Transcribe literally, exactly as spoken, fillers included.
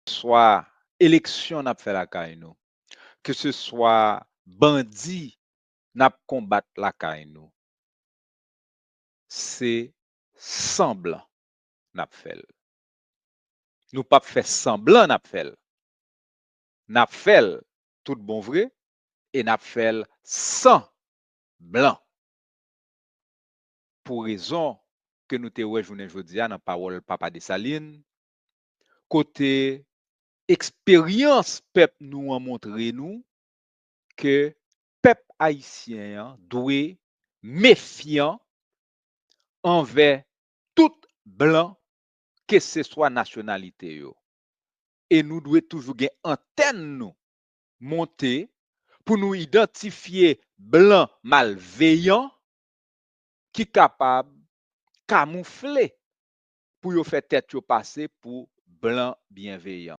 swa eleksyon n ap fè lakay nou, ke se swa bandi n ap konbat lakay nou, se san blan n ap fè l. Nou p ap fè sanblan n ap fè l. N ap fè l tout bon vre e n ap fè l san blan. Pou rezon ke nou te wè jounen jodi a nan pawòl Papa Desalin, kote eksperyans pèp nou an montre nou ke pèp ayisyen an dwe mefyan anvè tout blan, keseswa nasyonalite yo. E nou dwe toujou gen antèn nou monte pou nou idantifye blan malveyan ki kapab kamoufle pou yo fè tèt yo pase pou blan byenveyan.